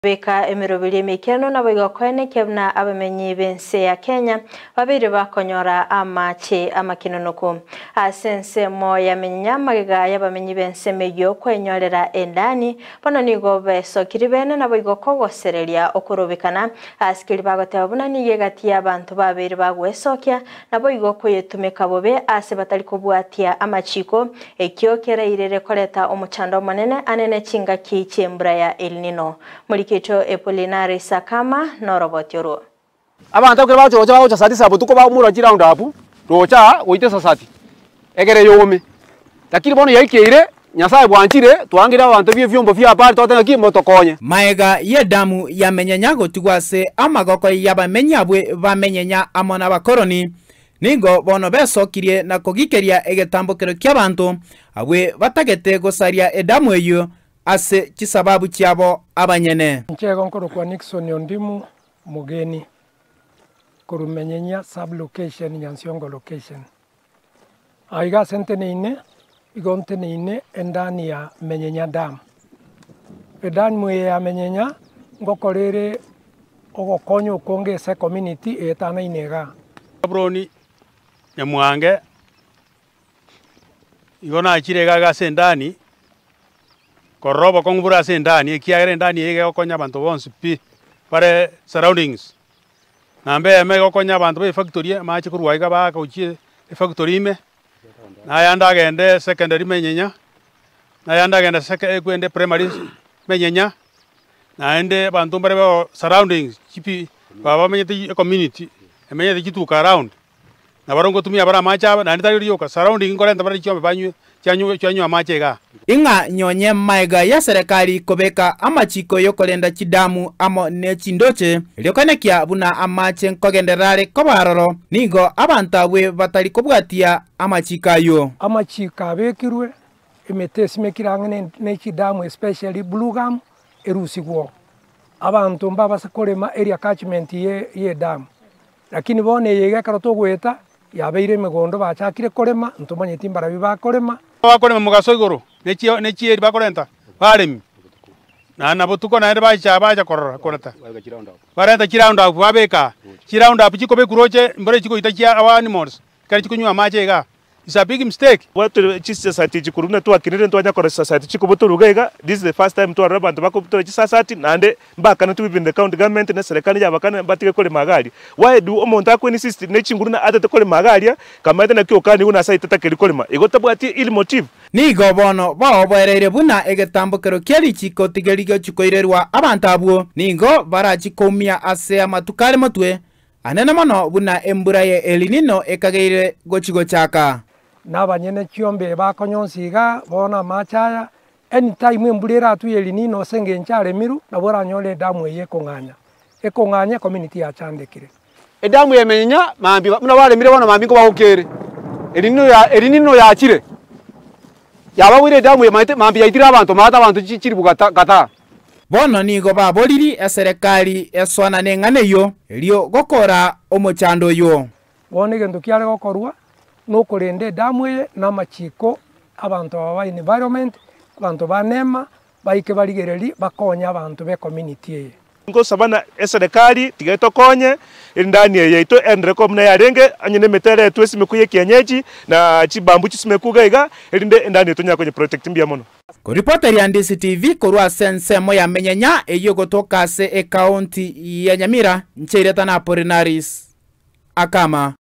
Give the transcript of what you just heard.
Beka emeroberio emeikeranu naboigo koenekia buna abamenyi b'ense ya Kenya babeire bakonyora amache amakenonoku. Ase ensemo ya Menyenya magega y'abamenyi b'ensemo eyio kwenyorera endani, bono nigo besokirie bene naboigo kogosereria okorobekana ase keria bagoteba buna nigo egati y'abanto babeire bagwesokia naboigo koyetumeka bobe ase batari kobwatia amachiko, ekio kerairere koreta omochando omonene anene chingaki chi'embura ya El Nino. Morikito Epolinari Sakama noroboti orwo. Abanto ekero bagocha roche bagocha saa tisa botuko baumora chiround up roche aa goita esasati egere yome. Lakini bono yaikeire, Nyasaye bwanchire, twangeire abanto bie ebiombo bia habari togoteba ng'aki motokonye. Magega y'edamu yamenyenya gotigwa ase amagoko y'abamenyi abwe bamenyenya amo nabakoroni, nigo bono besokirie na kogikeria egetambokero ki'abanto abwe batagete gosaria edamu eyio ase chisababu chiabo abanyene. Inche igo nkorokwa Nixon Ondimu Mogeni, korwa Menyenya sub location, Nyansiongo location. Aiga ase nteneine, igo nteneine endani ya Menyenya dam. Edamu eye ya Menyenya ngokora ere ogokonya okonge ase ecommunity eyetanaine igaa. Gaburoni Nyamwange, igo nachire iga iga ase endani, korora obokong'u bore ase endani ekiagera endani eye iga egokonya abanto bonsi pi, bare surroundings. Namba eyemo egokonya abanto ba efactory amache korwa aiga baaka gochia efactory ime, na ayande agende secondary menyenya, na ayande agende seke kwende primary menyenya, naende abanto mbare ba surroundings chipi baba bamenyete ecommunity emenyete chituka around, Nabarabwo ngotumia bare amache aba, naende tari rioka, surrounding nkorenta bare chiombe banywe, chianywe chianywe amache igaa. Ing'a nyonye magega y'eserekari kobeka amachiko y'okorenda chidamu amo ne chindoche, erio koenekia buna amache nkogenderera are koba aroro, nigo abanto abwe batari kobwatia amachiko ayio. Amachiko abekirwe, emete esimekire ang'e ne chidamu especially blue gum erusigwe oo. Abanto mbabase korema area catchment ye edamu. Lakini bono eye iga ekero togoeta, yabeire emegondo bachakire korema, ntomanyeti mbarabio bakorema. Bakorema mogaso igoro, ne chio ne chieri bakorenta baremi, na na botuko naende bacha bacha korora koreta. Barenta chiround up babeka aa, chiround up chikobekwa roche mbore chigoita chia our animals, ekero chikonywa amache igaa. It's a big mistake. Bwatire chisasati echi korwa buna twakinire ntwanya korora chisasati chikobutorwa iga iga, this is the first time twarora abanto bakobutora chisasati naende mbakanetwe even the county government na eserekari yabakana batige korema iga aria. Why do omonto ako insist ne chinguru na atete korema iga aria kamaete naki okaniwe nase aye tatakeri korema igo tabwati ill motive. Nigo bono baoboereire buna egetambokero kie richiko tigeri gochia koirerwa abanto abwo, nigo barachie koumia ase amatuko are motwe, Anene mono buna embura ye El Nino ekageire gochi gochaka. Na abanyene chiombe bakonyonsi iga bono amache aya, anytime embura eratwe ya El Nino ase engencho aremiru, nabo oranyore edamu eye ekong'anya, ekong'anya ecommunity yachandekire. Edamu emenyenya mambia buna baremire bono mambia nkobagokere, El Nino ya El Nino yachire, yabagoire edamu eye maete mambia yaitire abanto maate abanto chi chiribu gata kataa. Bono nigo baboriri eserekari esoana neng'ana eyio, erio gokora omochando oyio. Bono egento kiare gokorwa nokorenda edamu eye na amachiko abanto aba ba environment, abanto ba nema, baike barigererie bakonye abanto be community eye. Ngosaba na eserekari tiga etokonye endani eye yaito endere koba buna yarenge, onye nemete eretwe esimekwe ye kienyeji na chibambu chisimekwe iga iga, erinde endani eye tonyare konye protect mbuya mono. Koripoteria DCTV korwa ase ensemo ya Menyenya eyio egotoka ase ekaunti ya Nyamira, Ncheireta na Apolinaris Akama.